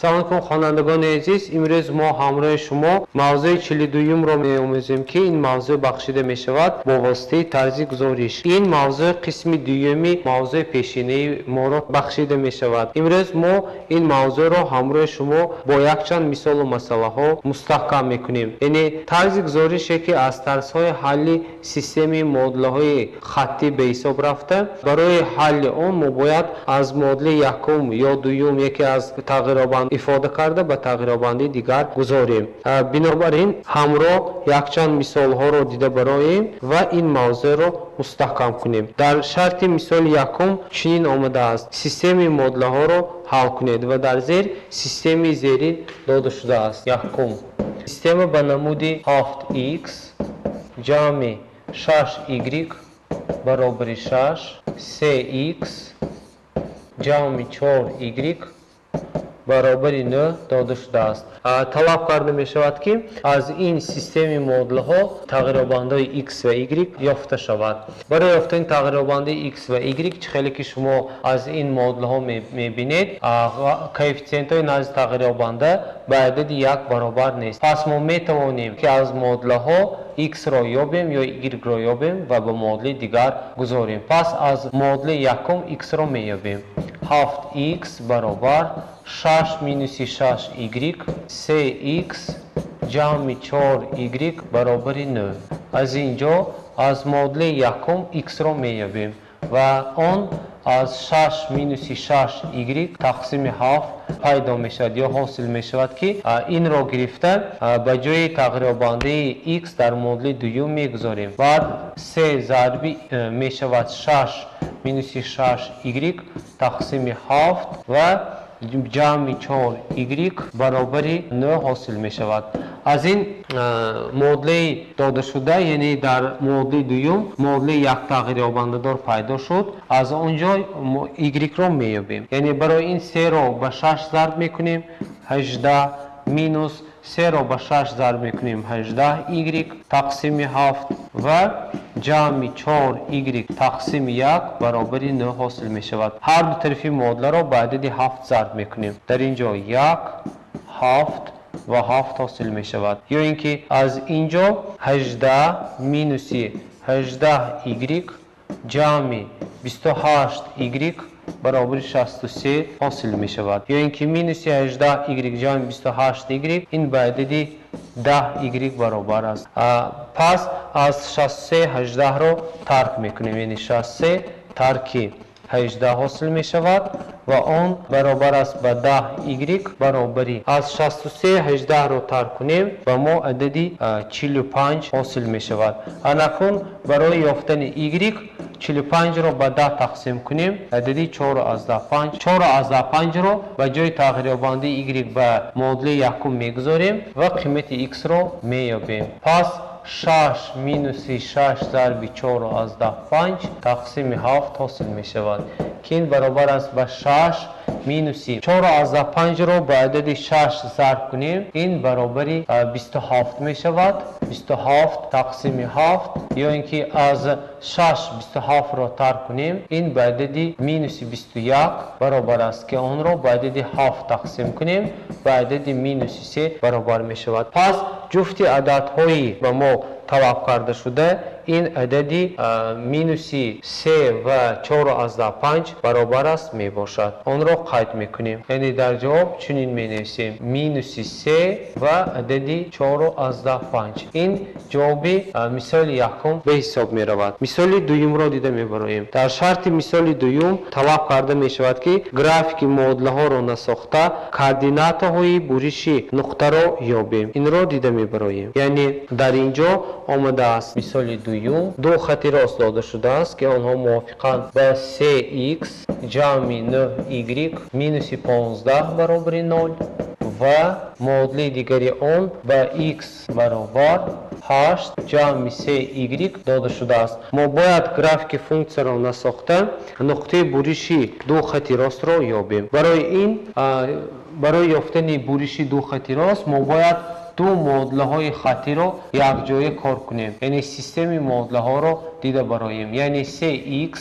Салом алейкум, хонандагони азиз. Имрӯз мо ҳамроҳи шумо мавзӯи 42-юмро меомӯзем, ки ин мавзӯъ бахшида мешавад бо воситаи тарзи гузориш. Ин мавзӯъ қисми дуюми мавзӯи пешинаи моро бахшида мешавад. Имрӯз мо ин мавзӯъро ҳамроҳи шумо бо якчанд мисолу масъалаҳо мустаҳкам мекунем. Яъне тарзи гузорише, ки аз тарзҳои ҳалли системаи муодилаҳои хаттӣ ба ҳисоб рафта, барои ҳалли он мо бояд аз муодилаи якум ё дуюм яке аз тағйиробанд ифода карда ба тағйиробанди дигар гузорем. Бинобар ин ҳамроҳ якчанд мисолҳоро дида бароем ва ин мавзӯъро мустаҳкам кунем. Дар шарти мисоли якум чунин омадааст: системаи муодилаҳоро ҳал кунед ва дар зер системаи зерин дода шудааст. Якум, система ба намуди 7x ҷамъи 6y баробари 6, 3x ҷамъи 4y баробари 9 дода шудааст. Талаб карда мешавад, ки аз ин системаи муодилаҳо тағйиробандҳои x ва y ёфта шавад. Барои ёфтани тағйиробанди x ва y, чӣ хеле ки шумо аз ин муодилаҳо мебинед, коэффитсиентҳои назди тағйиробанда ба адади 1 баробар нест. Пас мо метавонем, ки аз муодилаҳо x-ро ёбем ё y-ро ёбем ва ба муодилаи дигар гузорем. Пас аз муодилаи якум x-ро меёбем. 7x баробар 6 минуси 6y, 3x ҷамъи 4y баробари 9. Аз ин ҷо аз муодилаи якум x-ро меёбем ва он аз 6 минуси 6y тақсими 7 пайдо мешавад ё ҳосил мешавад, ки инро гирифта ба ҷои тағйиробандаи x дар муодилаи дуюм мегузорем. Баъд 3 зарби мешавад 6 минуси 6y тақсими 7 ва ҷамъи 4y баробари 9 ҳосил мешавад. Аз ин муодилаи додашуда, яъне дар муодилаи дуюм муодилаи як тағйирёбандадор пайдо шуд, аз он ҷо y-ро меёбем. Яъне барои ин 3-ро ба 6 зарб мекунем, 18 минус 3-ро ба 6 зарб мекунем, 18y тақсими 7 ва ҷамъи 4y тақсими 1 баробари 9 ҳосил мешавад. Ҳар ду тарафи муодиларо ба адади 7 зарб мекунем. Дар ин ҷо 1, 7 ва 7 ҳосил мешавад. Ё ин ки аз ин ҷо 18 минуси 18y ҷамъи 28y баробари 63 ҳосил мешавад. Ё ин ки минуси 18y ҷамъи 28y ин ба адади 10y баробар аст. Пас аз 63 18-ро тарк мекунем, яъне 63 тарки 18 ҳосил мешавад ва он баробар аст ба 10y баробари аз 63 18-ро тарк кунем, ба мо адади 45 ҳосил мешавад. Анакун барои ёфтани y 45-ро ба 10 тақсим кунем, адади 4,5. 4,5-ро ба ҷои тағйирёбандаи y ба муодилаи якум мегузорем ва қимати x-ро меёбем. Пас 6 минуси 6 зарби 4,5 тақсими 7 ҳосил мешавад, ки ин баробар аст ба 6 минуси 4,5-ро ба адади 6 зарб кунем, ин баробари 27 мешавад. 27 тақсими 7 ё ин ки аз 6 27-ро тарк кунем, ин ба адади минуси 21 баробар аст, ки онро ба адади 7 тақсим кунем, ба адади минуси 3 баробар мешавад. Пас ҷуфти ададҳои ба мо талаб карда шуда ин адади минуси 3 ва 4,5 баробар аст мебошад. Онро қайд мекунем. Яъне дар ҷавоб чунин менависем: минуси 3 ва адади 4,5. Ин ҷавоби мисоли якум ба ҳисоб меравад. Мисоли дуюмро дида мебароем. Дар шарти мисоли дуюм талаб карда мешавад, ки графики муодилаҳоро насохта координатаҳои буриши нуқтаро ёбем. Инро дида мебароем. Яъне дар ин ҷо омадааст мисоли дуюм, ду хати рост дода шудааст, ки онҳо мувофиқанд ба 3x ҷамъи 9y минуси 15 баробари 0 ва муодилаи дигари он ба x баробар 8 ҷамъи 3y дода шудааст. Мо бояд графики функсияро насохта нуқтаи буриши ду хати ростро ёбем. Барои ин, барои ёфтани буриши ду хати рост мо бояд ду муодилаҳои хаттиро якҷоя кор кунем, яъне системаи муодилаҳоро дида бароем. Яъне 3x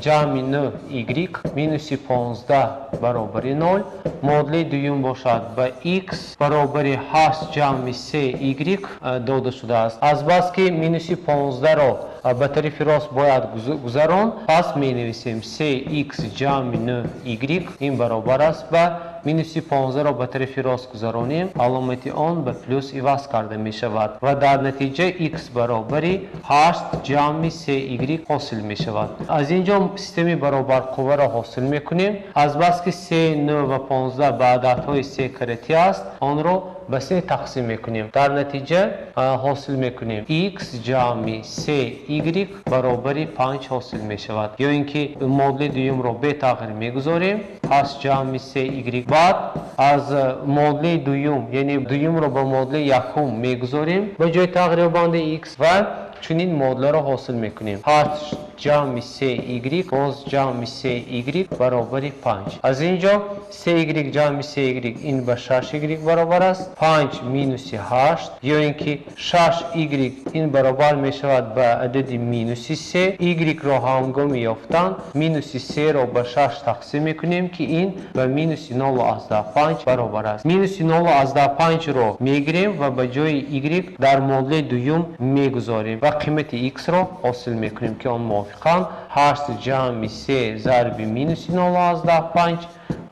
ҷамъи 9y минуси 15 баробари 0. Муодилаи дуюм бошад ба x баробари 8 ҷамъи 3y дода шудааст. Азбаски минуси 15-ро ба тарафи рост бояд гузаронд, пас менависем 3x ҷамъи 9y ин баробар аст ба минуси 15-ро ба тарафи рост гузаронем, аломати он ба плюс иваз карда мешавад ва дар натиҷа x баробари 8 ҷамъи 3y ҳосил мешавад. Аз ин ҷо системаи баробарқувваро ҳосил мекунем. Азбаски 3, 9 ва 15 ба ададҳои се каратӣ аст, онро ба 3 тақсим мекунем. Дар натиҷа ҳосил мекунем x ҷамъи 3y баробари 5 ҳосил мешавад. Ё ин ки муодилаи дуюмро бетағйир мегузорем, 8 ҷамъи 3y. Баъд аз муодилаи дуюм, яъне дуюмро ба муодилаи якум мегузорем ба ҷои тағйирёбандаи x ва чунин муодиларо ҳосил мекунем. 8 ҷамъи 3y боз ҷамъи 3y баробари 5. Аз ин ҷо 3y ҷамъи 3y ин ба 6y баробар аст. 5 минуси 8 ё ин ки 6y ин баробар мешавад ба адади минуси 3. y-ро ҳангоми ёфтан минуси 3-ро ба 6 тақсим мекунем, ки ин ба минуси 0,5 баробар аст. Минуси 0,5-ро мегирем ва ба ҷои y дар муодилаи дуюм мегузорем ва қимати x-ро ҳосил мекунем, ки он мувофиқан 8 ҷамъи 3 зарби минуси 0,5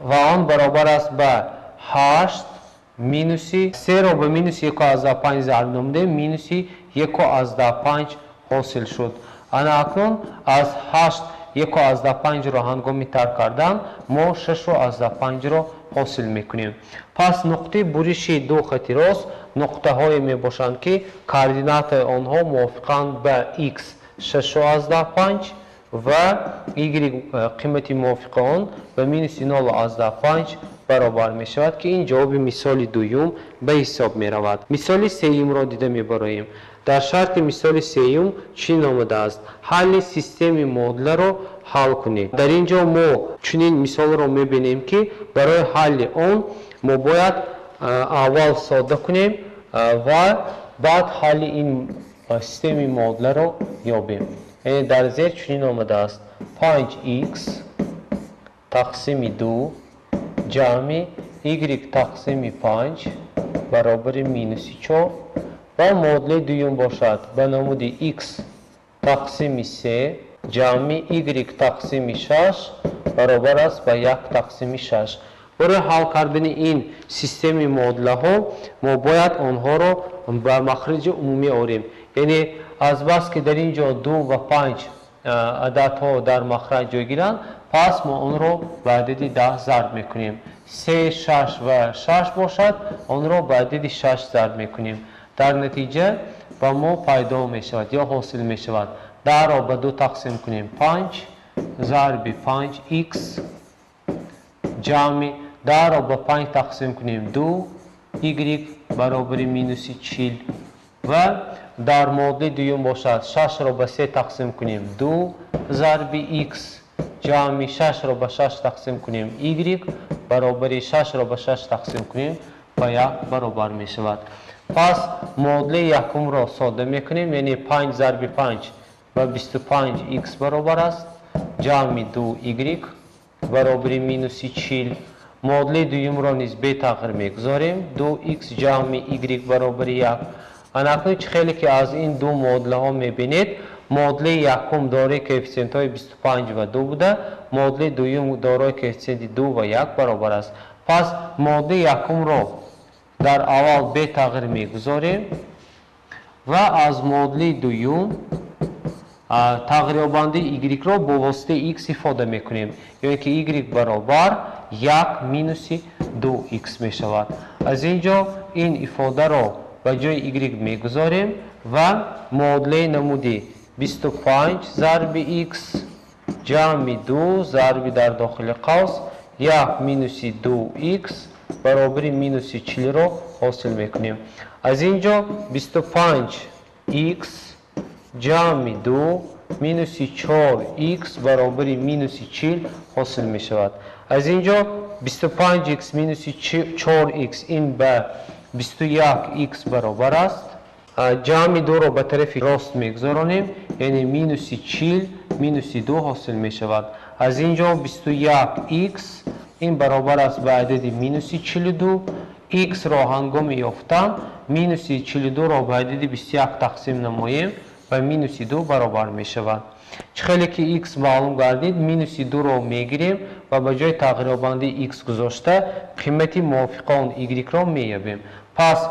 ва он баробар аст ба 8 минуси 3-ро ба минуси 1,5 зарб намудем, минуси 1,5 ҳосил шуд. Ана акнун аз 8 1,5-ро ҳангоми тарк кардан мо 6,5-ро ҳосил мекунем. Пас нуқтаи буриши ду хати рост нуқтаҳое мебошанд, ки координатаи онҳо мувофиқан ба x 6,5 ва y қимати мувофиқи он ба минуси 0,5 баробар мешавад, ки ин ҷавоби мисоли дуюм ба ҳисоб меравад. Мисоли сеюмро дида мебароем. Дар шарти мисоли сеюм чунин омадааст: ҳалли системаи муодиларо ҳал кунед. Дар ин ҷо мо чунин мисолро мебинем, ки барои ҳалли он мо бояд аввал содда кунем ва баъд ҳалли ин системаи муодиларо ёбем. Яъне дар зер чунин омадааст: 5x тақсими 2 ҷамъи y тақсими 5 баробари минуси 4 ва муодилаи дуюм бошад ба намуди x тақсими 3 ҷамъи y тақсими 6 баробар аст ба 1 тақсими 6. Барои ҳал кардани ин системаи муодилаҳо мо бояд онҳоро ба махраҷи умумӣ орем. Яъне азбаски дар ин ҷо 2 ва 5 ададҳо дар махраҷ ҷойгиранд, пас мо онро ба адади 10 зарб мекунем. 3, 6 ва 6 бошад, онро ба адади 6 зарб мекунем. Дар натиҷа ба мо пайдо мешавад ё ҳосил мешавад 10-ро ба 2 тақсим кунем, 5 зарби 5x ҷамъи 10-ро ба 5 тақсим кунем, 2y баробари минуси 40 ва дар муодилаи дуюм бошад 6-ро ба 3 тақсим кунем, 2 зарби x ҷамъи 6-ро ба 6 тақсим кунем, y баробари 6-ро ба 6 тақсим кунем, ба 1 баробар мешавад. Пас муодилаи якумро содда мекунем, яъне 5 зарби 5 ба 25x баробар аст, ҷамъи 2y баробари минуси 40. Муодилаи дуюмро низ бетағйир мегузорем, 2x ҷамъи y баробари 1. Ана акнун чӣ хеле ки аз ин ду муодилаҳо мебинед, муодилаи якум дорои коэффисиентҳои 25 ва 2 буда, муодилаи дуюм дорои коэффисиенти 2 ва 1 баробар аст. Пас муодилаи якумро дар аввал бетағйир мегузорем ва аз муодилаи дуюм тағйирёбандаи y-ро бо воситаи x ифода мекунем, ё ин ки y баробар 1 минуси 2x мешавад. Аз ин ҷо ин ифодаро ба ҷои y мегузорем ва муодилаи намуди 25 зарби x ҷамъи 2 зарби дар дохили қавс 1 минуси 2x баробари минуси 40-ро ҳосил мекунем. Аз ин ҷо 25x ҷамъи 2 минуси 4x баробари минуси 40 ҳосил мешавад. Аз ин ҷо 25x минуси 4x ин ба 21 х баробар аст. Ҷамъи 2-ро ба тарафи рост мегузаронем, яъне минуси 40 минуси 2 ҳосил мешавад. Аз ин ҷо 21 х ин баробар аст ба адади минуси 42. Х-ро ҳангоми ёфтан минуси 42-ро ба адади 21 тақсим намоем, ба минуси 2 баробар мешавад. Чӣ хеле ки х маълум гардид, минуси 2-ро мегирем ва ба ҷои тағйирёбандаи х гузошта қимати мувофиқа он y-ро меёбем. Пас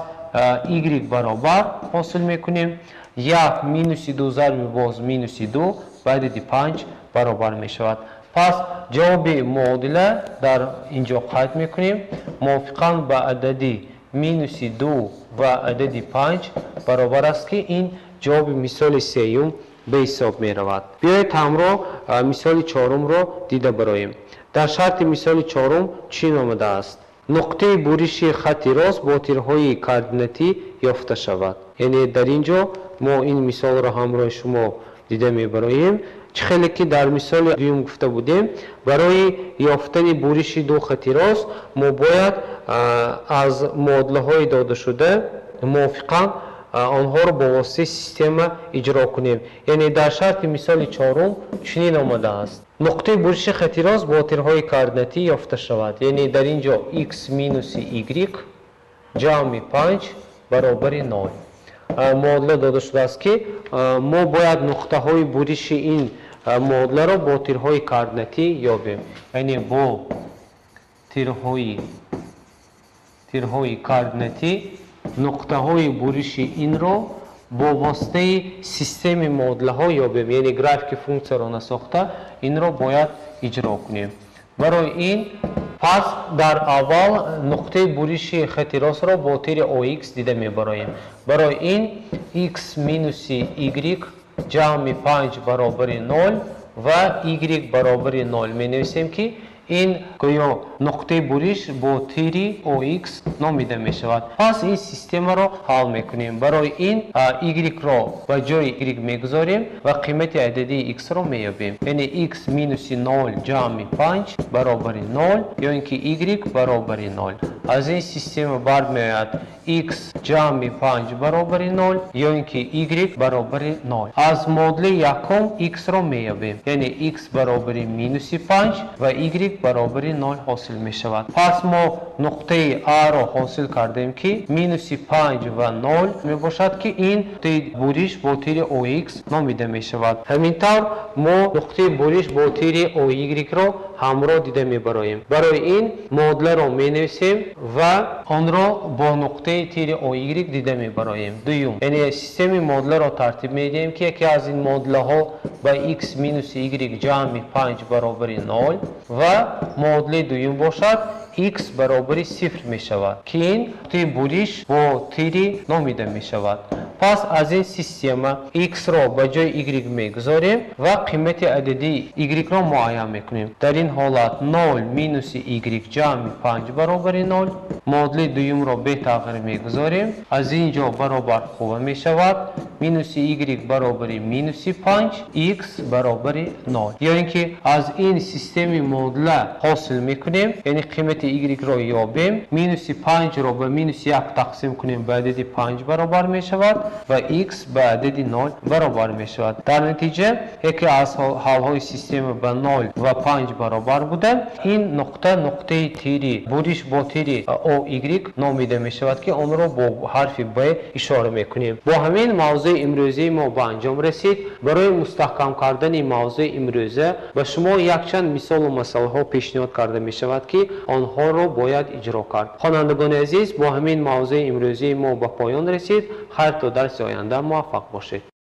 y баробар ҳосил мекунем 1 минуси 2 зарби боз минуси 2 ба адади 5 баробар мешавад. Пас ҷавоби муодила дар ин ҷо қайд мекунем, мувофиқан ба адади минуси 2 ва адади 5 баробар аст, ки ин ҷавоби мисоли сеюм ба ҳисоб меравад. Биёед ҳамроҳ мисоли чорумро дида бароем. Дар шарти мисоли чорум чӣ омадааст? Нуқтаи буриши хати рост бо тирҳои координатӣ ёфта шавад. Яъне дар ин ҷо мо ин мисолро ҳамроҳи шумо дида мебароем. Чӣ хеле ки дар мисоли дуюм гуфта будем, барои ёфтани буриши ду хати рост мо бояд аз муодилаҳои додашуда мувофиқан онҳоро бо воситаи система иҷро кунем. Яъне дар шарти мисоли чорум чунин омадааст: нуқтаи буриши хати рост бо тирҳои координатӣ ёфта шавад. Яъне дар ин ҷо x минуси y ҷамъи 5 баробари 0. Муодила дода шудааст, ки мо бояд нуқтаҳои буриши ин муодиларо бо тирҳои координатӣ ёбем. Яъне бо тирҳои координатӣ нуқтаҳои буриши инро бо воситаи системи муодилаҳо ёбем. Яъне графики функсияро насохта инро бояд иҷро кунем. Барои ин пас дар аввал нуқтаи буриши хати ростро бо тири ОХ дида мебароем. Барои ин x минуси y ҷамъи 5 баробари 0 ва y баробари 0 менависем, ки ин гӯё нуқтаи буриш бо тири ОХ номида мешавад. Пас ин системаро ҳал мекунем. Барои ин y-ро ба ҷои y мегузорем ва қимати ададии x-ро меёбем. Яъне x минуси 0 ҷамъи 5 баробари 0 ё ин ки y баробари 0. Аз ин система бармеояд x ҷамъи 5 баробари 0 ё ин ки y баробари 0. Аз муодилаи якум x-ро меёбем. Яъне x баробари минуси 5 ва y баробари 0 ҳосил мешавад. Пас мо нуқтаи А-ро ҳосил кардем, ки минуси 5 ва 0 мебошад, ки ин нуқтаи буриш бо тири ОХ номида мешавад. Ҳамин тавр мо нуқтаи буриш бо тири ОY-ро ҳамроҳ дида мебароем. Барои ин муодиларо менависем ва онро бо нуқтаи тири ОY дида мебароем. Дуюм, яъне системи муодиларо тартиб медиҳем, ки яке аз ин муодилаҳо ба x минуси y ҷамъи 5 баробари 0 ва муодилаи дуюм бошад x баробари 0 мешавад, ки ин нуқтаи буриш бо тири номида мешавад. Пас аз ин система x-ро ба ҷои y мегузорем ва қимати ададии y-ро муайян мекунем. Дар ин ҳолат 0 минуси y ҷамъи 5 баробари 0. Муодилаи дуюмро бетағйир мегузорем. Аз ин ҷо баробар қувва мешавад минуси y баробари минуси 5, x баробари 0. Ё ин ки аз ин системи муодила ҳосил мекунем, яъне қимати y-ро ёбем, минуси 5-ро ба минуси 1 тақсим кунем, ба адади 5 баробар мешавад ва x ба адади 0 баробар мешавад. Дар натиҷа яке аз ҳалҳои система ба 0 ва 5 баробар буда, ин нуқта нуқтаи тири буриш бо тири OY номида мешавад, ки онро бо ҳарфи B ишора мекунем. Бо ҳамин мавзӯи имрӯзаи мо ба анҷом расид. Барои мустаҳкам кардани мавзӯи имрӯза ба шумо якчанд мисолу масъалаҳо пешниҳод карда мешавад, ки онҳоро бояд иҷро кард. Хонандагони азиз, бо ҳамин мавзӯи имрӯзаи мо ба поён расид. Хайр, то дарси оянда муваффақ бошед.